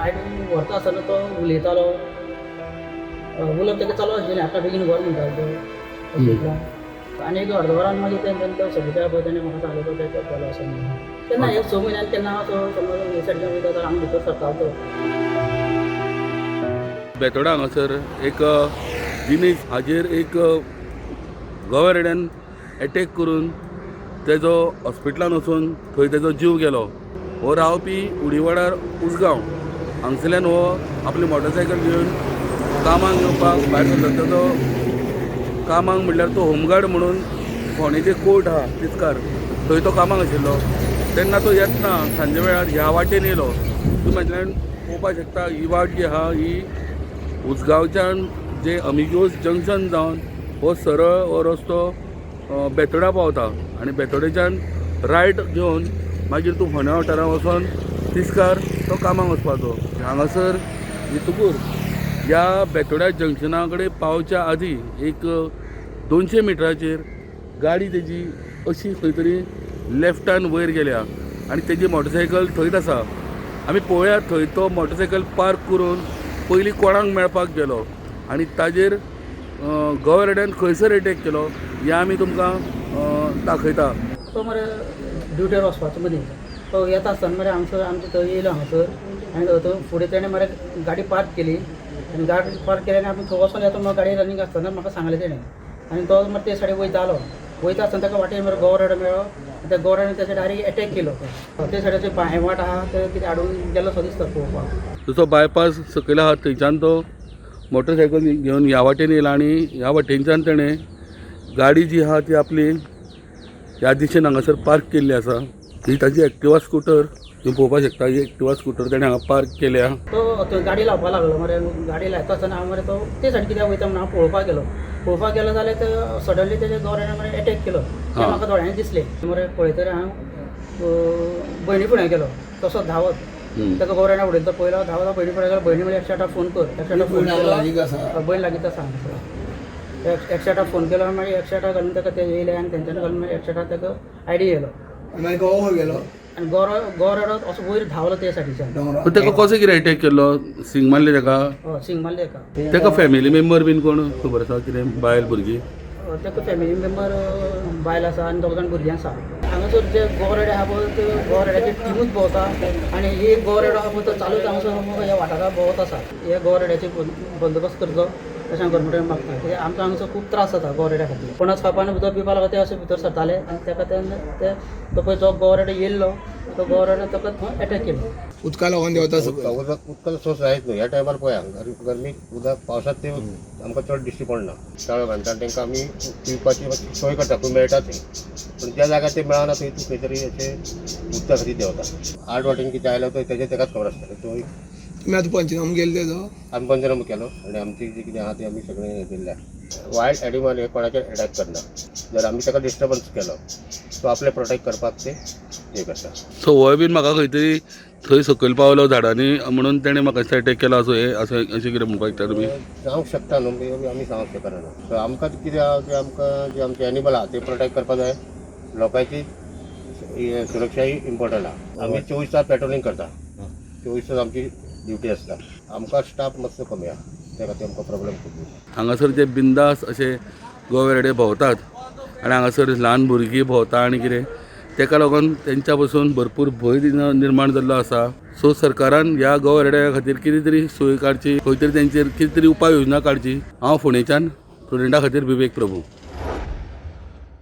ID व्हरता आसतना तो उलयतालो. उलोवप तेका चालू आशिल्लें, आतां बेगीन व्हर म्हणटालो तो हॉस्पिटलान. आनी एक अर्द वरान मागीर तें तो सबूत पळय तेणें म्हाका सांगलें तो तेका गेलो असो म्हणून. तेन्ना एक 6 म्हयन्यान केन्ना असो समज हे सायडीच्यान वयता जाल्यार हांगा भितर सरतालो तो. बेतोडा हांगासर एक जिनीस हाजेर एक गोवा रेड्यान एटॅक करून तेजो हॉस्पिटलान वचून थंय तेजो जीव गेलो. हो रावपी उडीवाडार उसगांव हांगसरल्यान हो आपली मोटरसायकल घेवन कामाक येवपाक भायर सरलो. तेजो कामाक म्हणल्यार तो होमगार्ड म्हणून फोंडेचे कोर्ट आहा तिस्कार, थंय तो कामाक आशिल्लो. तेन्ना तो येतना सांजे वेळार ह्या वाटेन येयलो. तूं म्हटल्यान पळोवपाक शकता, ही वाट जी आहा ही उसगांवच्यान जे अमिगोज जंक्शन जावन हो सरळ हो रस्तो बेतोडा पावता आनी बेतोडेच्यान रायट घेवन मागीर तूं फोंड्या वाठारांत वचोन तिस्कार तो कामाक वचपाचो. हांगासर येतकूर ह्या बेतोड्या जंक्शना कडेन पावच्या आदी एक 200 मिटराचेर गाडी तेजी अशी खंय तरी लेफ्टान वयर गेल्या आनी तेजी मोटरसायकल थंयच आसा. आमी पळोवया थंय तो मोटरसायकल पार्क करून पयलीं कोणाक मेळपाक गेलो आनी ताजेर गोवा रेड्यान खंयसर एटॅक केलो हें आमी तुमकां दाखयता. तो मरे ड्युटेर वचपाचो मदीं तो येता आसतना मरे हांगसर आमचे थंय येयलो हांगसर आनी थंय फुडें तेणें मरे गाडी पार्क केली आनी गाडी पार्क केली आनी आपूण थंय वचोन येता म्हणून गाडी रनींग आसतना म्हाका सांगलें तेणें. आनी तो मरे ते सायडीक वयतालो, वयता आसतना ताका वाटेर मरे गोवा रेडो मेळ्ळो आनी त्या गोवा रेड्यान तेचेर डायरेक्ट एटॅक केलो. ते सायडीचे पांय वाट आहा ते कितें हाडून गेलो सो दिसता पळोवपाक. जसो बायपास सकयल आहा थंयच्यान तो मोटरसायकल घेवन ह्या वाटेन येयला आनी ह्या वाटेनच्यान तेणें गाडी जी आहा ती आपली ह्या दिशेन हांगासर पार्क केल्ली आसा. ही ताजी एक्टिवा स्कुटर तुम्ही पळोवपाक शकता. ही एक्टिवा स्कुटर तेणें हांगा पार्क केल्या. तो थंय गाडी लावपाक लागलो मरे. गाडी लायता आसतना हांव मरे तो ते सायडीन कित्याक वयता म्हणून हांव पळोवपाक गेलो. पळोवपाक गेलो जाल्यार ते सडनली तेजे गोवा रेड्यान मरे एटॅक केलो. तें म्हाका दोळ्यांनी दिसलें मरे. पळयतरी हांव भयणी फुडें गेलो तसो धांवत. ताका गोवा रेड्यान उडयता तो पयलो धांवत भयणी फुडें गेलो. भयणी म्हणलें, 108 फोन कर, 108 फोन केलो. भयण लागींच आसा हांगासर. 108 फोन केलो, मागीर 108 घालून ताका ते येयले आनी तेंच्यांनी घालून मागीर 108 ताका आयडी येयलो. मागीर गोवा खंय गेलो? आनी गोरो रेडो असो वयर धांवलो ते सायडीच्यान. दोंगरा. पण ताका कसो कितें एटॅक केल्लो? सिंग मारली ताका? हय, सिंग मारले ताका. ताका फॅमिली मेंबर बीन कोण खबर आसा कितें, बायल भुरगीं? ताका फॅमिली मेंबर बायल आसा आनी दोग जाण भुरगीं आसा. हांगासर जे गोवरेडे आहा पळय, ते गोवरेड्याची टिमूच भोंवता आनी एक गोवरेडो आहा पळय तो चालूच हांगासर ह्या वाठारांत भोंवत आसा. हे गोवरेड्याचे बंदोबस्त करचो अशें हांव गव्हर्मेंटाक मागता, कित्याक आमकां हांगासर खूब त्रास जाता गोवरेड्या खातीर. पणस खावपा आनी उदक पिवपा लागता ते अशे भितर सरताले आनी ताका ते तो पळय जो गोवरेडो येयल्लो तो गोवरेडो ताका थंय एटॅक केलो. उदका लागून देंवता सकयल. उदक उदकाचो सोर्स जायच न्हू ह्या टायमार. पळया, गरमी उदक पावसांत ते आमकां चड दिश्टी पडना. तळो बांदता तांकां आमी पिवपाची मातशी सोय करता, खंय मेळटा थंय. पूण ज्या जाग्यार ते मेळना थंय तूं खंय तरी अशें उदका खातीर देंवता. आठ वाटेन कितें आयलो तर तेजें ताकाच खबर आसता तो. तुमी आतां पंचनामो केलो तेजो? आमी पंचनामो केलो आनी आमची जी कितें आहा ती आमी सगळें हें केल्लें. वायल्ड एनिमल हे कोणाचेर एटॅक करना. जर आमी ताका डिस्टर्बन्स केलो, तो आपले प्रोटेक्ट करपाक ते हें करता. सो होय बीन म्हाका खंय तरी थंय सकयल पावलो झाडांनी म्हणून तेणें म्हाका एटॅक केला असो हें अशें अशें कितें म्हणपाक शकता तुमी? जावंक शकता न्हू, आमी सांगूंक शकना. सो आमकां कितें आहा की आमकां जे आमचे एनिमल आहा ते प्रोटेक्ट करपाक जाय. लोकांची सुरक्षा ही इम्पॉर्टंट आहा. आमी 24 तास पेट्रोलिंग करता, 24 तास आमची ड्युटी आसता. आमकां स्टाफ मातसो कमी आहा, त्या खातीर आमकां प्रॉब्लेम खूब. हांगासर जे बिंदास अशे गोवेरडे भोंवतात आनी हांगासर ल्हान भुरगीं भोंवता आनी कितें, तेका लागून तेंच्या पसून भरपूर भंय निर्माण जाल्लो आसा. सो सरकारान ह्या गोवेरड्या खातीर कितें तरी सोय काडची, खंय तरी तेंचेर कितें तरी उपाय योजना काडची. हांव फोंडेच्यान प्रुडंटा खातीर विवेक प्रभू.